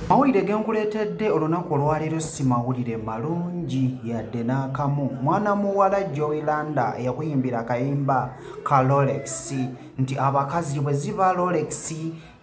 Mawulire genkuleetedde olunaku olwaleero si mawulire malungi yadde n'akamu. Mwana muwala Jowy Landa eyakuyimbira akayimba ka Rolex nti abakazi bwe ziba Rolex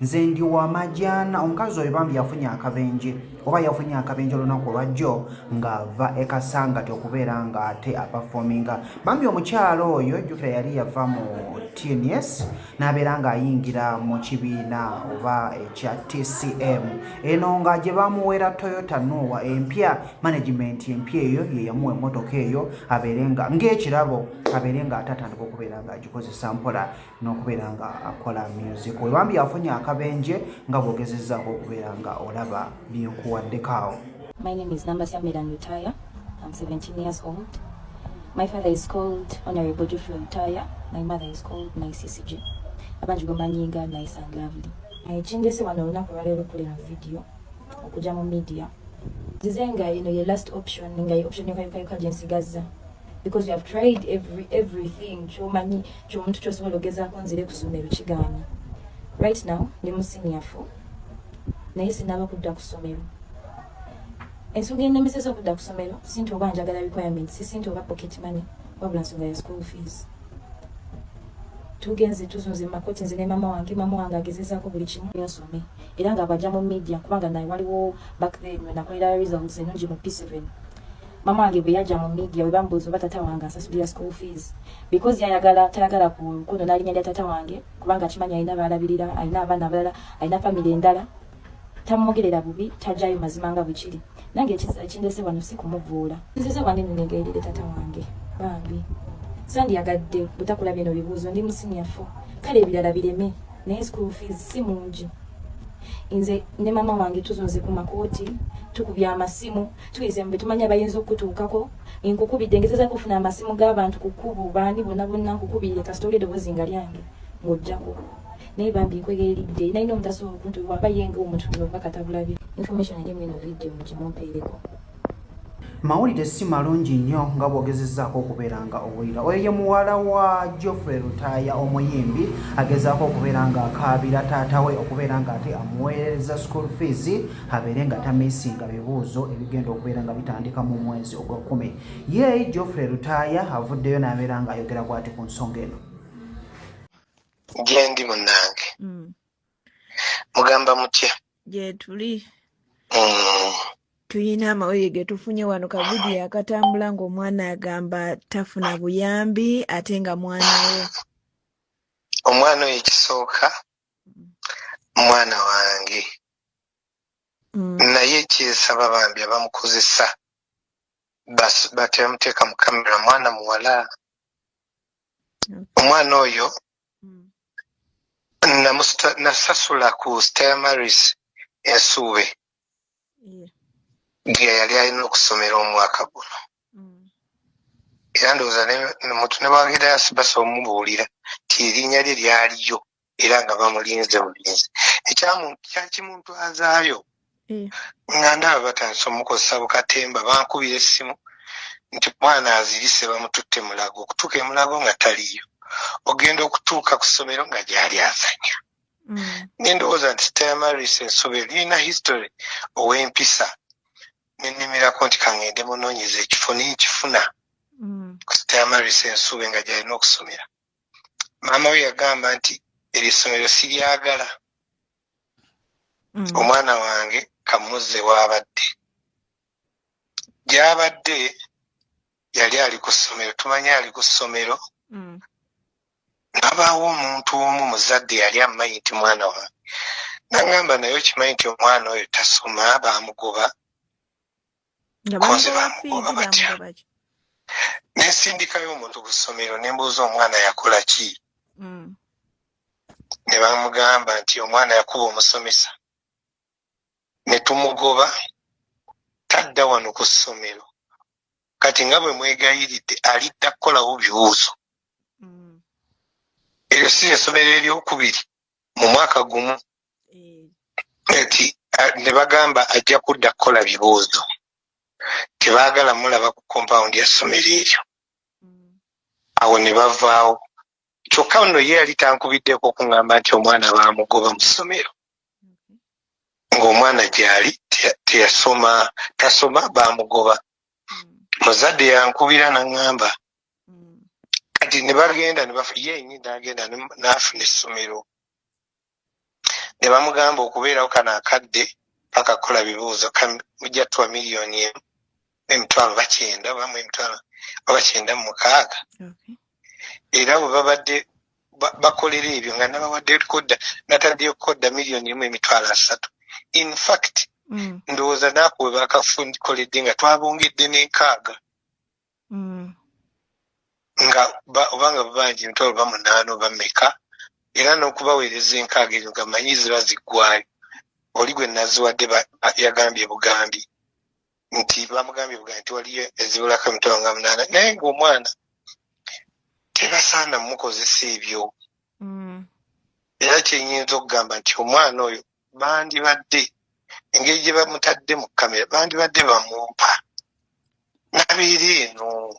nze ndi wa majaana. Omukazi oyo bambi yafunye akabenje oba yafunye akabenje olunaku olwajjo ng'ava e Kasangati okubeera ng'ate apafominga. Bambi omukyalo oyo jjukira yali yava mu TNS n'abeera ng'ayingira mu kibiina oba ekya TCM eno nga gye bamuweera Toyota Noah empya. Management empya eyo ye yamuwa emmotoka eyo abeere nga ng'ekirabo, abeere nga ate atandika okubeera ng'agikozesa mpola n'okubeera nga akola music. We bambi afunye akabenje nga bw'ogezezzaako okubeera nga olaba byenkuwaddeko awo. My name is Nambasya Medan Lutaya. I'm 17 years old. My father is called Honorable Geoffrey Lutaya. My mother is called Nice CCG. Abangi gomanyi nga Nice and Lovely. Ekindese wano olunaku olwaleero okulera video okujja mu media. Nzize nga eno ye last option, nga ye option yokayokayoka gye nsigazza, because we have tried everything kyomanyi kyomuntu kyosobola ogezaako nzire ku ssomero, kigaanye. Right now ndi mu senior four, naye sinaba kudda ku ssomero. Ensonga enemeseza okudda ku ssomero si nti oba njagala requirements, si nti oba pocket money, wabula nsonga ya school fees. Tugenze tuzunze mu makooti, nze ne mama wange. Mama wange agezezaako buli kimu nsome, era nga bwajja mu media, kubanga naye waliwo back then we nakolera results ennungi mu P7. Mama wange bwe yajja mu media, bwe bambuuza oba tata wange asasulira school fees, because yayagala tayagala ku kunona linnya lya tata wange, kubanga akimanyi alina baalabirira, alina abaana abalala, alina family endala. Tamwogerera bubi, tajjayo mazima nga bwe kiri. Nange ekindese wano si kumuvuula. Nzize wano eno negayirire tata wange bambi, sandiyagadde butakula bino bibuuzo. Ndi mu senior four, kale ebirala bireme, naye school fees si mungi. Nze ne mama wange tuzunze ku makooti, tukubye amasimu, tuyize mu betumanya bayinza okutuukako. Nkukubidde, ngezezaako okufuna amasimu g'abantu ku kkubo, baani bonna bonna nkukubirire, kasita oli eddoboozi nga lyange ng'ojjako. Naye bambi nkwegayiridde, nalina omutasobola okuntu waba ye nga omuntu buno obubaka tabulabye. Information eri mu eno video mugimumpeereko. Mawulire si malungi nnyo nga bw'ogezezzaako okubeera nga owulira. Oyo ye muwala wa Geoffrey Lutaaya omuyimbi, agezaako okubeera nga akaabira taata we okubeera nga ate amuweereza school fees, abeere nga tamisinga bibuuzo ebigenda okubeera nga bitandika mu mwezi ogw'ekkumi. Ye Geoffrey Lutaaya avuddeyo n'abeera nga ayogera bw'ati ku nsonga eno. Gyendi munnange. Mugamba mutya? Gyetuli. Tuyina amawulire ge tufunye wano, ka video akatambula ng'omwana agamba tafuna buyambi ate nga mwana we. Omwana oyo ekisooka mwana wange, naye kyesaba bambi abamukozesa batemuteeka mu kamera. Mwana muwala, omwana oyo nasasula ku Stella Maris Ensuube gye yali alina okusomera omwaka guno, era ndowooza muntu ne bwagenda basobola omubuulira nti erinnya lye lyaliyo era nga bamulinze bulinzi. Ekyakimuntwazaayo nga ndaba batandise omukozesa bukatemba. Bankubira essimu nti mwana azirise, bamututte Mulago. Okutuuka emulago nga taliyo, ogenda okutuuka ku ssomero nga gyali azanya. Nendowooza nti Stella Maris Ensuube lirina history ow'empisa, nenimirako nti kaŋŋende munoonyeza ekifo, nenkifuna ku Stella Maris Ensuube nga gyalina okusomera. Maama we yagamba nti eryo essomero siryagala, omwana wange kamuzze waabadde. Gyabadde yali ali ku ssomero, tumanyi ali ku ssomero. Nabaawo omuntu omu muzadde yali amumanyi nti mwana wange, nagamba, "Naye okimanyi nti omwana oyo tasoma, bamugoba?" Nga Konze bamugoba bamugoba fees? Batya? Bamugoba ki? Nensindikayo omuntu ku ssomero nembuuza omwana yakola ki. Ne bamugamba nti omwana yakuba omusomesa ne tumugoba, tadda wano ku ssomero. Kati nga bwe mwegayiridde, alidda kukolawo bibuuzo. Eryo si essomero eryokubiri mu mwaka gumu nti ne bagamba ajja kudda kukola bibuuzo, tebaagala mulaba ku compound ya ssomero eryo. Awo ne bavaawo. Kyokka nno ye yali tankubiddeko okuŋŋamba nti omwana baamugoba mu ssomero. Ng'omwana gyali teyasoma, tasoma, bamugoba. Muzadde yankubira naŋŋamba kati ne bagenda ye yennyini n'agenda n'afuna essomero ne bamugamba okubeerawo kano akadde paka kukola bibuuzo, mujja tuwa 1,000,000 emitwalo bakyenda obamu emitwalo oba 96. Era bwe babadde bakolera ebyo nga nabawadde kodda, nataddeyo kodda 1,030,000. In fact, ndowooza naaku we bakakoledde nga twabongedde n'enkaaga nga obanga babanja emitwalo ba 8 oba mmeka, era n'okubaweereza enkaaga ezo nga manyi ziba ziggwayo. Oli gwe naziwadde yagambye bugambi nti bamugambye bugambi nti waliyo ezibulako emitwalo nga 8, naye ng'omwana tebasaana mukozesa ebyo. Era kyenyinza okugamba nti omwana oyo bandibadde engeri gye bamutadde mu kamera bandibadde bamumpa nabeera eno.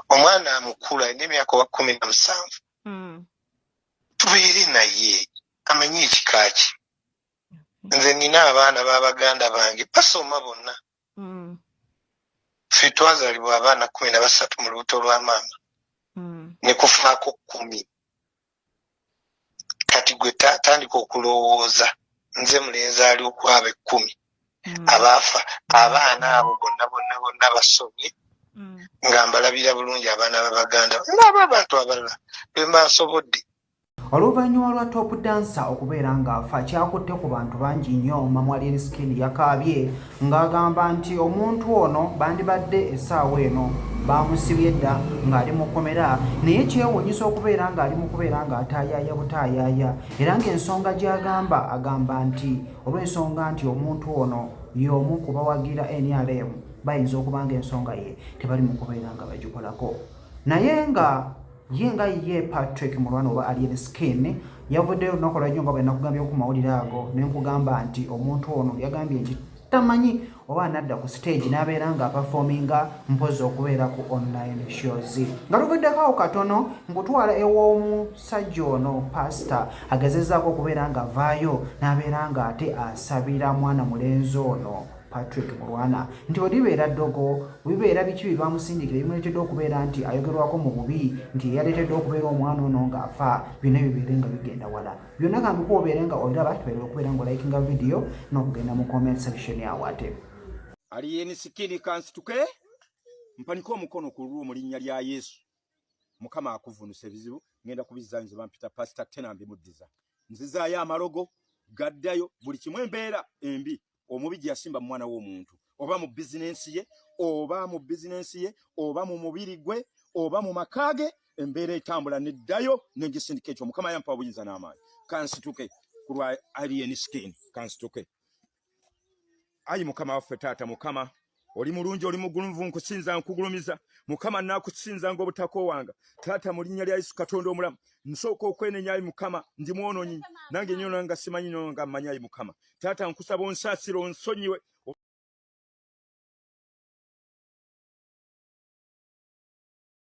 Omwana amukulu alina emyaka oba 17, tubeere naye amanyi ekika kye. Nze nina abaana b'abaganda bange basoma bonna. Ffe twazaalibwa abaana 13 mu lubuto lwa maama, ne kufaako 10. Kati gwe tandika okulowooza, nze mulenzi ali okwaba 10 abaafa. Abaana abo bonna bonna bonna basomye, nga mbalabira bulungi abaana b'abaganda n'ab'abantu abalala bwe mba nsobodde. Oluvannyuma lwa top dancer okubeera ng'afa, kyakutte ku bantu bangi nnyo. Mama Alien Skin yakaabye ng'agamba nti omuntu ono bandibadde essaawa eno bamusibye dda ng'ali mu kkomera, naye kyewuunyisa okubeera ng'ali mu kubeera ng'ataayaaya butaayaaya. Era ng'ensonga gy'agamba, agamba nti olw'ensonga nti omuntu ono y'omu ku bawagira NRM, bayinza okuba nga ensonga ye tebali mu kubeera nga bagikolako. Naye nga ye nga ye Patrick Mulwana oba Alien Skin yavuddeyo olunaku olwajjo nga bwe nakugambye ku mawulire ago, ne nkugamba nti omuntu ono yagambye nti tamanyi oba anadda ku stage n'abeera nga aperforminga, mpozi okubeera ku online shows. Nga tuvuddeko awo katono, nkutwala ew'omusajja ono pasita agezezzaako okubeera nga avaayo n'abeera nga ate asabira mwana mulenzi ono Patrick Mulwana nti bwe libeera ddogo, bibeera biki bye bamusindikira ebimuleetedde okubeera nti ayogerwako mu bubi, nti yeyaleetedde okubeera omwana ono ng'afa, byonna bibeere nga bigenda wala. Byonna kambikuwa obeere nga olaba, tubeere okubeera nga olikinga vidiyo n'okugenda mu comment section awo ate. Alien Skin, kansituke mpanike omukono ku lulwo mu linnya lya Yesu. Mukama akuvunusa ebizibu, ngenda kubizza. Nze bampita Pasita Tena, mbimuddiza, nzizaayo amalogo gaddayo, buli kimu, embeera embi omubi gye yasimba mu mwana w'omuntu, oba mu bizinensi ye, oba mu bizinensi ye, oba mu mubiri gwe, oba mu maka ge, embeera etambula neddayo negisindika. Ekyo Mukama yampa obuyinza n'amaanyi. Kansituke ku lwa Alien Skin, kansituke. Ayi Mukama waffe, Taata Mukama, oli mulungi, oli mugulumivu, nkusinza, nkugulumiza. Mukama, nakusinza ng'obutakoowanga. Taata, mu linnya lya Yesu Katonda omulamu, nsooka okwenenya. Ayi Mukama, ndi mwononyi nange nyono nga simanyi, nono nga mmanyi. Ayi Mukama Taata, nkusaba onsaasire, onsonyiwe.